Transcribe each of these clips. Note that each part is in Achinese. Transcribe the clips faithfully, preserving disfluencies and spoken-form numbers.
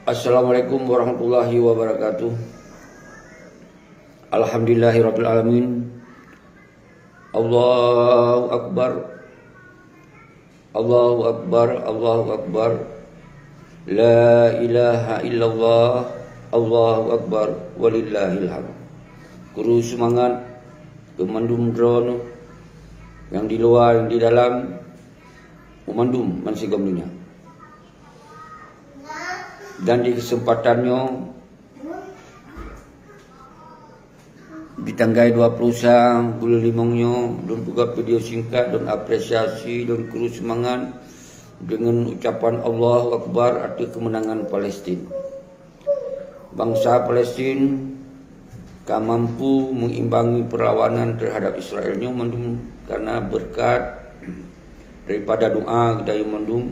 Assalamualaikum warahmatullahi wabarakatuh. Alhamdulillahirabbil alamin. Allahu akbar. Allahu akbar. Allahu akbar. La ilaha illallah. Allahu akbar. Walillahil hamd. Kru seumangat keu mandum droeneuh nyang di luwa, nyang di dalam, u mandum bansigom donya. Dan di keuseumpatan nyoe, di tanggai dua ploh sa buleuen limong nyoe, lôn peugah video singkat, lôn apresiasi, lôn kru seumangat deungon ucapan Allahu Akbar ateueh keumeunangan Palestin. Bansa Palestin ka mampu meuimbangi peurlawanan teuhadap Israel nyoe mandum kareuna beureukat daripada doa geutanyoe mandum,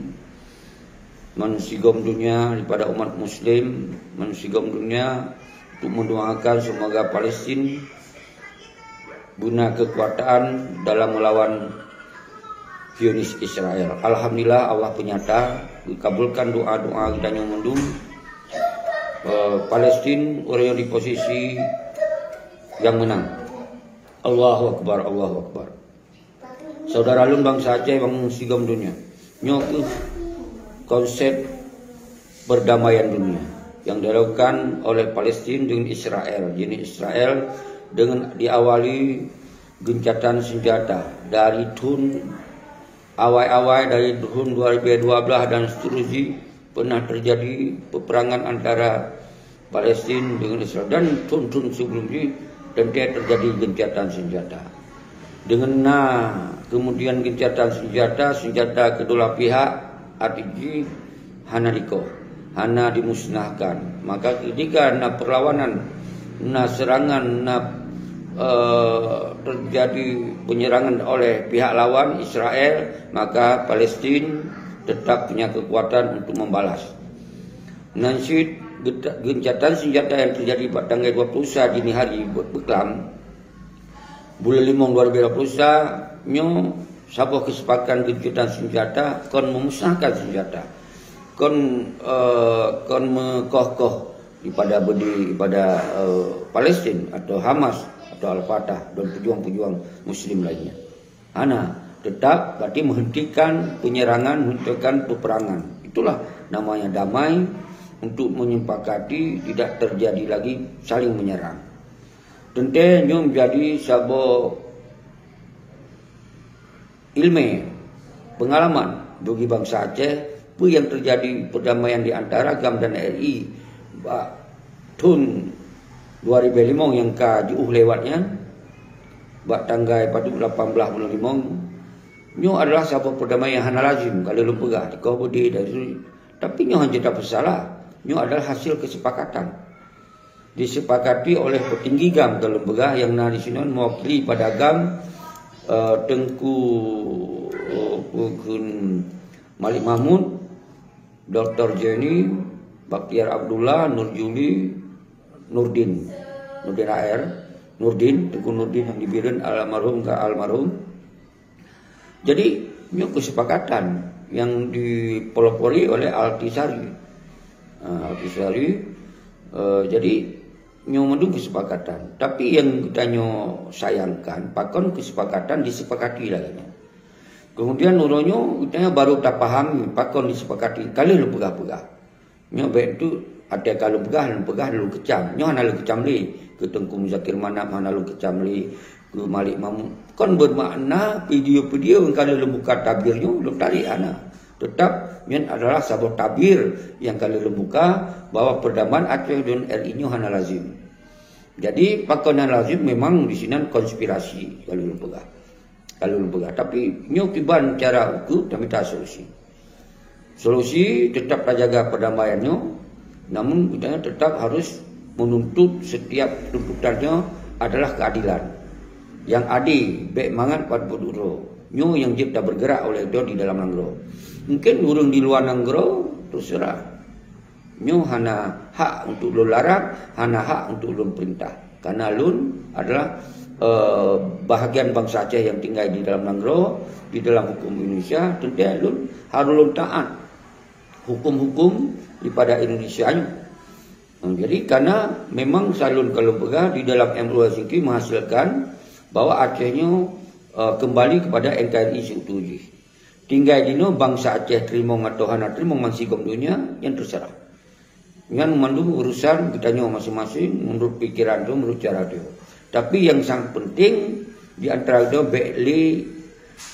bansigom donya, daripada umat muslim bansigom donya, untuk mendoakan semoga Palestin beuna keukuatan dalam melawan Zionis Israel. Alhamdulillah, Allah peunyata geukabulkan doa-doa geutanyoe mandum. Eh, Palestin uroe nyoe di posisi nyang meunang. Allahu Akbar, Allahu Akbar. Saudara lôn bansa Aceh, bansigom donya. Nyoe keuh konsep perdamaian dunia yang dilakukan oleh Palestin dengan Israel. Jadi Israel dengan diawali gencatan senjata dari thon awai-awai, dari thon dua ribu dua belas dan seterusnya, pernah terjadi peperangan antara Palestin dengan Israel dan thon-thon sebelum jih teuntée terjadi gencatan senjata. Dengan na kemudian gencatan senjata, senjata kedua pihak, arti jih hana dikoh, hana dimusnahkan. Maka ketika na perlawanan, na serangan, na, eh, terjadi penyerangan oleh pihak lawan Israel, maka Palestin tetap punya kekuatan untuk membalas. Nan cit geta-, gencatan senjata nyang teujadi bak tanggai dua ploh sa dini hari be-, beuklam, buleuen limong dua ribu dua puluh sa nyoe, saboh keusepakatan gencatan senjata kon memusnahkan senjata, kon, eh, kon meukoh-koh daripada beudé daripada, eh, Palestin atau Hamas atau Al-Fatah dan pejuang-pejuang muslim lainnya. Hana, tetap berarti menghentikan penyerangan, menghentikan peperangan. Itulah namanya damai, untuk menyepakati tidak terjadi lagi saling menyerang. Teuntée nyoe menjadi saboh ilmu pengalaman bagi bansa Aceh, peue nyang teujadi perdamaian di antara GAM dan R I bak thon dua ribu limong nyang ka jiôh lewat nyan, bak tanggai padub lapan belas buleuen limong, nyoe adalah saboh perdamaian nyang hana lazim, ka lheueh lôn peugah, dikoh beudé dari, tapi nyoe hana jeuet tapeusalah. Nyoe adalah hasil kesepakatan. Disepakati oleh peutinggi GAM ka lôn peugah nyang na di sinan mewakili pada GAM, eh, Teungku, eh, Malik Mahmud, Doktor Jenny, Baktiar Abdullah, Nur Juli, Nurdin, Nurdin A R, Nurdin, Teungku Nurdin nyang di Bireuen almarhum ka almarhum. Jadi, nyoe kesepakatan nyang dipelopori oleh Altisari. Ha, Altisari, eh, jadi, nyoe mandum kesepakatan. Tapi nyang geutanyoe sayangkan, pakon kesepakatan disepakati lagée nyan. Kemudian uroe nyoe geutanyoe baru tapahami pakon disepakati, ka lheueh lôn peugah-peugah. Nyoe bék tu, até ka lôn peugah, lôn peugah lôn kecam. Nyoe hana lôn kecam lé. Keu Teungku Muzakir Manaf hana lôn kecam lé. Keu Malik Mahmud. Kon bermakna video-video nyang ka lheueh lôn buka tabir nyoe lôn tarek, hana. Tetap nyan adalah saboh tabir nyang ka lheueh lôn buka bahwa perdamaian Aceh dan R I nyoe hana lazim. Jadi, pakon hana lazim, memang di sinan konspirasi ka lheueh lôn peugah. Ka lôn peugah. Tapi nyoe kiban cara ukeue tamita solusi. Solusi tetap tajaga perdamaian nyoe, namun geutanyoe tetap harus menuntut setiap tuntutan nyoe adalah keadilan. Nyang adé, bék mangat pat beuduro. Nyoe nyang jeuet tabeureugerak oleh droe di dalam nanggroe. Mungkin ureuëng di luwa nanggroe, terserah. Nyoe hana hak untuk lôn larang, hana hak untuk lôn peurintah. Karena lôn adalah, eh, bahagian bansa Aceh nyang tinggai di dalam nanggroe, di dalam hukum Indonesia, teuntée lôn harôh lôn taát hukum-hukum daripada Indonesia nyoe. Hmm, jadi karena memang salon kalau peugah di dalam M O U Helsinki menghasilkan bahwa Aceh nyoe, eh, kembali kepada N K R I seutu jih. Tinggai jinoe bangsa Aceh teurimong atau hana teurimong bansigom donya, nyan terserah. Nyan mandum urusan geutanyoe masing-masing menurut pikiran tu, menurut cara tu. Tapi yang sangat penting di antara geutanyoe bèk lé,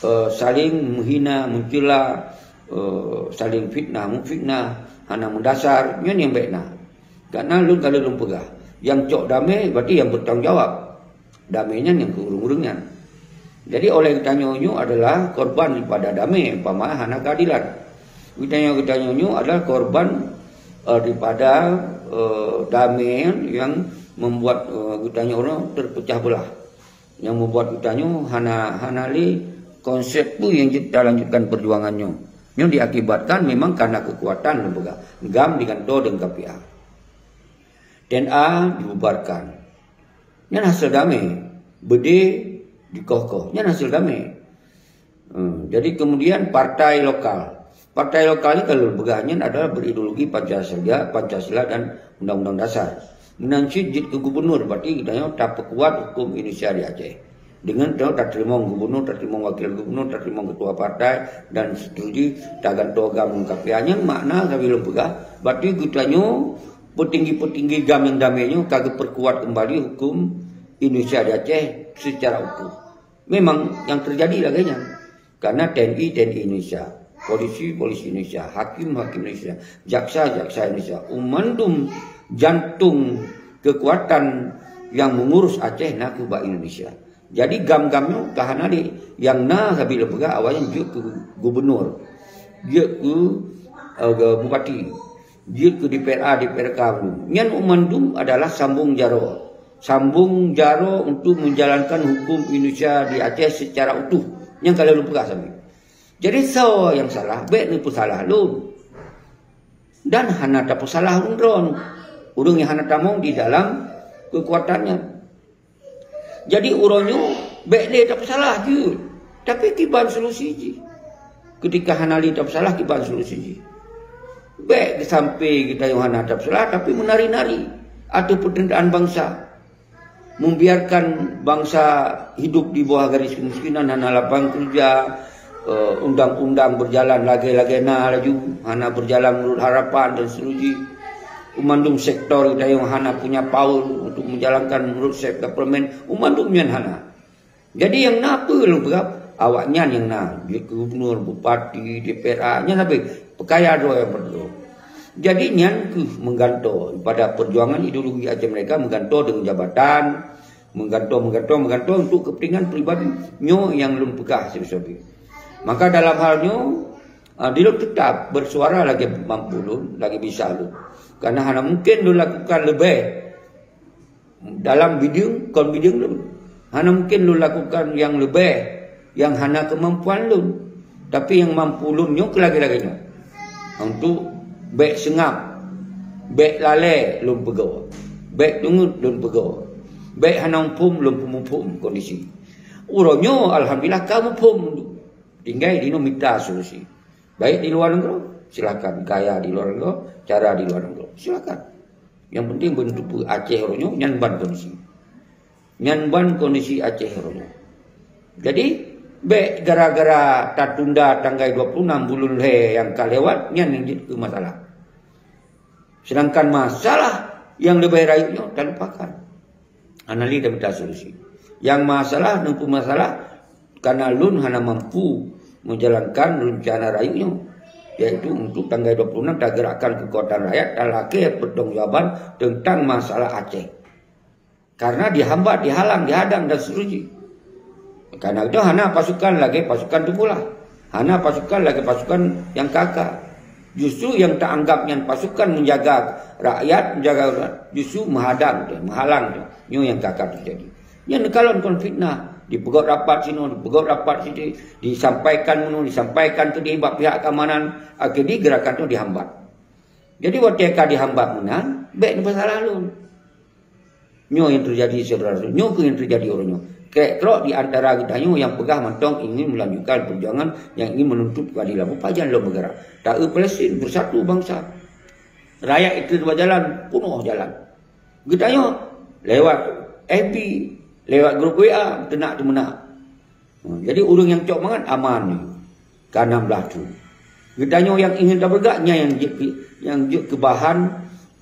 eh, saling menghina, mencela, eh, saling fitnah, memfitnah, hana meudasar, nyan nyang bèk na. Karena lôn ka lôn peugah, nyang cok damé berarti nyang bertanggung jawab. Damé nyan nyang keu ureuëng-ureuëng nyan. Jadi oleh geutanyoe nyoe adalah korban daripada damé, umpama hana keadilan. Geutanyoe, geutanyoe nyoe adalah korban, eh, daripada, eh, damé yang membuat, eh, geutanyoe nyoe terpecah belah. Yang membuat geutanyoe hana, hana lé konsep peue nyang jeuet talanjutkan perjuangan nyoe. Nyoe diakibatkan memang karena kekuatan lôn peugah. GAM digantoe deungon K P A. T N A dibubarkan. Nyan hasil damé. Beudé dikoh-koh. Nyan hasil damé. Hmm, jadi kemudian partai lokal. Partai lokal ni kalau peugah nyan adalah berideologi Pancasila, Pancasila dan Undang-Undang Dasar. Meunan cit jeuet keu gubernur, berarti geutanyoe tapeukuat hukum Indonesia di Aceh. Dengan tu tateurimong gubernur, tateurimong wakil gubernur, tateurimong ketua partai dan seterusnya, tagantoe GAM ngon K P A. Nyan makna sabe lôn peugah, berarti geutanyoe peutinggi-peutinggi GAM nyang damé nyoe ka geupeukuat kembali hukum Indonesia di Aceh secara utuh. Memang yang terjadi lagèe nyan. Karena T N I, T N I Indonesia, polisi, polisi Indonesia, hakim, hakim Indonesia, jaksa, jaksa Indonesia, mandum jantung kekuatan yang mengurus Aceh na keuh bak Indonesia. Jadi GAM-GAM nyoe ka hana lé, nyang na sabe lôn peugah awaknyan jeuet keu gubernur, jeuet keu, eh, bupati, jeuet keu D P R A, D P R K dulu. Nyan mandum adalah sambung jaroe. Sambung jaroe untuk menjalankan hukum Indonesia di Aceh secara utuh. Nyang ka lôn peugah sabe. Jadi soe nyang salah, bèk neupeusalah lôn. Dan hana tapeusalah ureuëng droe. Ureuëng nyang hana tamong di dalam kekuatan nyan. Jadi uroe nyoe bèk lé tapeusalah jeuet, tapi kiban solusi jih. Ketika hana lé tapeusalah, kiban solusi jih. Bèk sampai geutanyoe hana tapeusalah, tapi menari-nari ateueh penderitaan bangsa. Membiarkan bangsa hidup di bawah garis kemiskinan, hana lapangan kerja, eh, undang-undang berjalan lagèe-lagèe na laju, hana berjalan menurut harapan dan seterusnya. Mandum sektor geutanyoe hana punya power untuk menjalankan menurut self government, mandum nyan hana. Jadi nyang na peue lôn peugah, awaknyan nyang na, jeuet keu gubernur, bupati, D P R A, nyan habéh, peukaya droe nyang peuduek. Jadi nyan keuh meugantoe pada perjuangan ideologi Aceh Merdeka, meugantoe deungon jabatan, meugantoe, meugantoe, meugantoe untuk kepentingan pribadi. Nyoe nyang lôn peugah sibeutôi. Maka dalam hal nyoe, ah, di lôn tetap bersuara lagèe mampu lôn, lagèe bisa lôn. Karena hana mungkin lôn lakukan leubeh dalam bidang, kon bidang lôn. Hana mungkin lôn lakukan nyang leubeh, nyang hana keumampuan lôn. Tapi nyang mampu lôn nyoe keu lagèe-lagèe nyoe. Untuk bèk seungab, bèk lalè lôn peugoe, bèk teungeut lôn peugoe, bèk hana muphom lôn peumuphom kondisi. Uroe nyoe alhamdulillah ka muphom, tinggai jinoe mita solusi. Baik di luar nanggroe, silakan. Gaya di luar nanggroe, cara di luar nanggroe, silakan. Nyang penting beuntuk peue Aceh uroe nyoe nyan ban kondisi. Nyan ban kondisi Aceh uroe nyoe. Jadi, bèk gara-gara tatunda tanggai dua puluh enam buleuen lhèe nyang ka lewat, nyan nyang jeuet keu masalah. Sedangkan masalah nyang leubeh rayeuk nyoe talupakan. Hana lé tamita solusi. Nyang masalah, neupeumasalah, karena lôn hana mampu menjalankan rencana rayeuk nyoe, yaitu untuk tanggai dua puluh enam tagerakkan kekuatan rakyat talakèe pertanggungjawaban tentang masalah Aceh. Karena dihambat, dihalang, dihadang dan seterusnya. Karena itu hana pasukan lagèe pasukan Teumpulah. Hana pasukan lagèe pasukan nyang K K. Justru nyang taanggap nyan pasukan menjaga rakyat, menjaga, justru menghadang tu, menghalang tu. Nyoe nyang ka, ka terjadi. Nyan kalon kon fitnah, dipeugot rapat sinoe, dipeugot rapat sini, disampaikan meunoe, disampaikan keudeh bak pihak keamanan, akhirnya gerakan tu dihambat. Jadi watèe ka dihambat meunan, bèk neupeusalah lôn. Nyoe nyang terjadi, syedara. Nyoe keuh nyang terjadi uroe nyoe. Krek-krok di antara geutanyoe nyang peugah mantong ingin melanjutkan perjuangan, nyang ingin menuntut keadilan. Beupajan lom beugerak. Taeu Palestin, bersatu bangsa. Rakyat ikheun bak jalan, peunoh jalan. Geutanyoe lewat F B, lewat grup W A, teunak teumeunak. Ha, jadi ureuëng nyang cok mangat aman nyoe. Ka nam blaih thon. Geutanyoe nyang ingin tabeugak, nyan nyang jeuet keu, nyang jeuet keu bahan,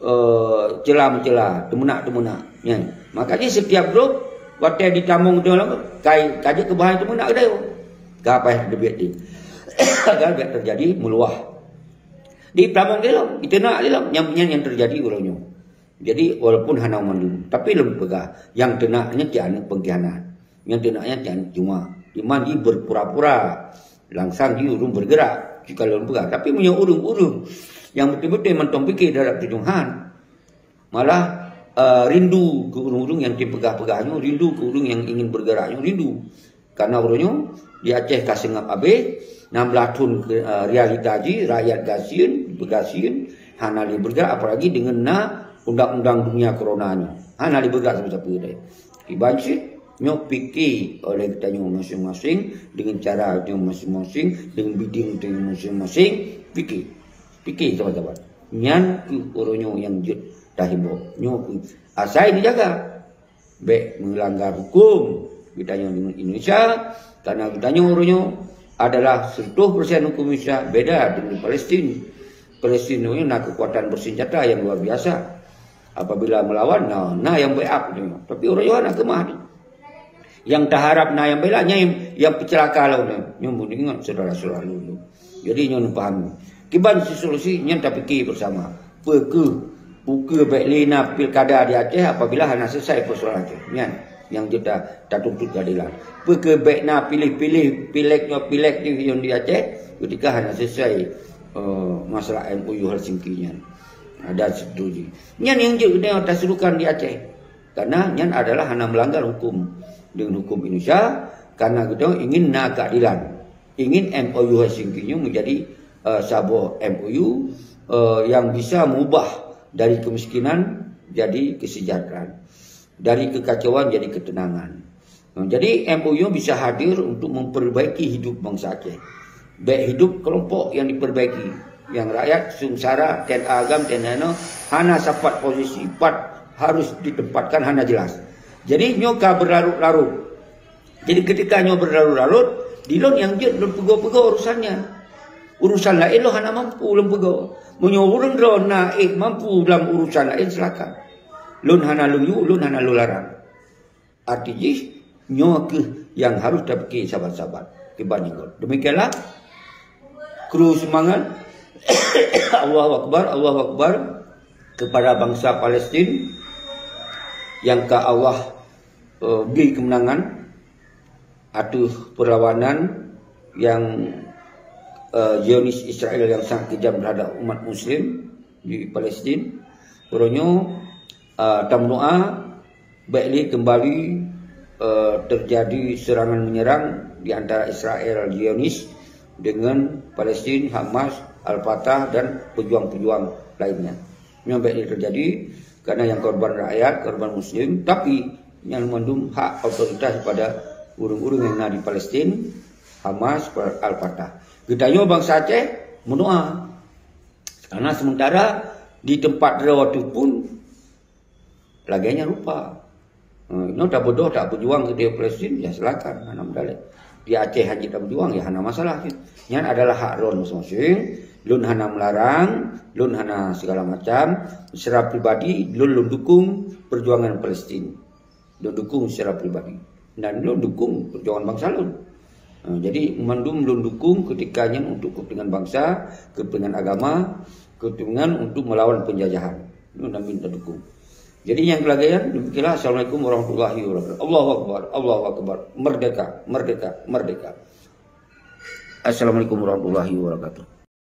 eh, ceula-meuceula, teumeunak-teumeunak. Nyan. Makanya setiap grup, watée ditamong teuh lam, kai, ka jeuet keu bahan teumeunak geutanyoe. Ka payah teubiet di. Agar biar terjadi meuluah. Ditamong di lom, diteunak di lom, nyan, nyan nyang terjadi uroe nyoe. Jadi, walaupun hana mandum, tapi lôn peugah, nyang teunak nyan cit aneuëk pengkhianat. Nyang teunak nyan cit aneuëk cuma. Iman jih berpura-pura. Langsang jih ureuëng bergerak. Cit ka lôn peugah. Tapi meunyoe ureuëng-ureuëng nyang beutôi-beutôi mantong pike terhadap tujuan, malah, eh, rindu keu ureuëng-ureuëng nyang tipeugah-peugah nyoe, rindu keu ureuëng nyang ingin bergerak nyoe, rindu. Karena uroe nyoe di Aceh ka seungab abéh, nam blaih thon ke, eh, realita jih, rakyat gasien, beugasien, hana lé bergerak, apalagi deungon na undang-undang dunia corona nyoe. Hana lé bergerak sapeue-sapeue deh. Kiban cit, nyoe pike oleh geutanyoe masing-masing, deungon cara geutanyoe masing-masing, deungon bidang geutanyoe masing-masing, pike. Pike saban-saban. Nyan keuh uroe nyoe nyang jeuet tahimbau. Nyoe keuh asai dijaga. Bék meulanggar huköm geutanyoe deungon Indonesia, karena geutanyoe uroe nyoe adalah seratus persen huköm Indonesia, beda deungon Palestin. Palestin nyoe na kekuatan bersenjata yang luar biasa. Apabila melawan, na, na yang backup nyoe. Tapi uroe nyoe na keumah nyoe. Nyang taharab na nyang bela, nyang, nyang peuceulaka lom nyoe. Nyoe meuingat saudara-saudara lôn. Jadi nyoe neupahami. Kiban solusi nyan tapike bersama. Peu kheueh, peu kheueh bék lé na pilkada di Aceh apabila hana selesai persoalan Aceh. Nyan nyang jeuet ta-, tatuntut keadilan. Peu kheueh bék na piléh-piléh, pilék nyoe, pilék jih nyang di Aceh ketika hana selesai, eh, masalah M O U Helsinki nyan. Ada setuju. Nyan nyang jeuet keuneuk taserukan di Aceh. Karena nyan adalah hana melanggar hukum dengan hukum Indonesia, karena geutanyoe ingin na keadilan. Ingin M O U Helsinki nyoe menjadi, eh, saboh M O U, eh, yang bisa mengubah dari kemiskinan jadi kesejahteraan, dari kekacauan jadi ketenangan. Jadi M O U bisa hadir untuk memperbaiki hidup bangsa Aceh. Baik hidup kelompok yang diperbaiki, yang rakyat seungsara, ten agam, ten ano, hana sapat posisi, pat harus ditempatkan hana jelas. Jadi nyoe ka berlarut-larut. Jadi ketika nyoe berlarut-larut, di lôn nyang jeuet lôn peugoe-peugoe urusan nyan. Urusan laén lôn hana mampu lôn peugoe. Meunyoe ureuëng droe na ék mampu dalam urusan laén, silakan. Lôn hana lôn yue, lôn hana lôn larang. Arti jih, nyoe kheueh nyang harus tapike saban-saban. Kiban nyoe. Demikianlah, kru semangat. Allahu Akbar, Allahu Akbar kepada bangsa Palestin yang ka Allah, eh, beri kemenangan ateueh perlawanan yang, eh, Zionis Israel yang sangat kejam terhadap umat Muslim di Palestin. Uroe nyoe, eh, tameudoa, bék lé kembali, eh, terjadi serangan menyerang di antara Israel Zionis dengan Palestin, Hamas, Al-Fatah dan pejuang-pejuang lainnya. Nyoe bék lé terjadi, karena yang korban rakyat, korban Muslim, tapi nyang mandum hak otoritas pada ureuëng-ureuëng nyang na di Palestin, Hamas, Al-Fatah. Geutanyoe bangsa Aceh meudoa. Karena sementara di tempat droe teuh pun lagée nyan rupa. Ha, nyoe tabeudoh, tabeujuang keu Palestin, ya silakan, hana masalah. Di Aceh hana tabeujuang, ya hana masalah. Nyan adalah hak droe masing-masing. Lôn hana melarang, lôn hana segala macam. Secara pribadi, lôn, lôn dukung perjuangan Palestin. Lôn dukung secara pribadi. Dan lôn dukung perjuangan bangsa lôn. Ha, jadi, mandum lôn dukung ketika nyan untuk kepentingan bangsa, kepentingan agama, kepentingan untuk melawan penjajahan. Lôn amin dukung. Jadi, nyang keulagée nyan, demikianlah. Assalamualaikum warahmatullahi wabarakatuh. Allahu Akbar, Allahu Akbar. Merdeka, merdeka, merdeka. Assalamualaikum warahmatullahi wabarakatuh.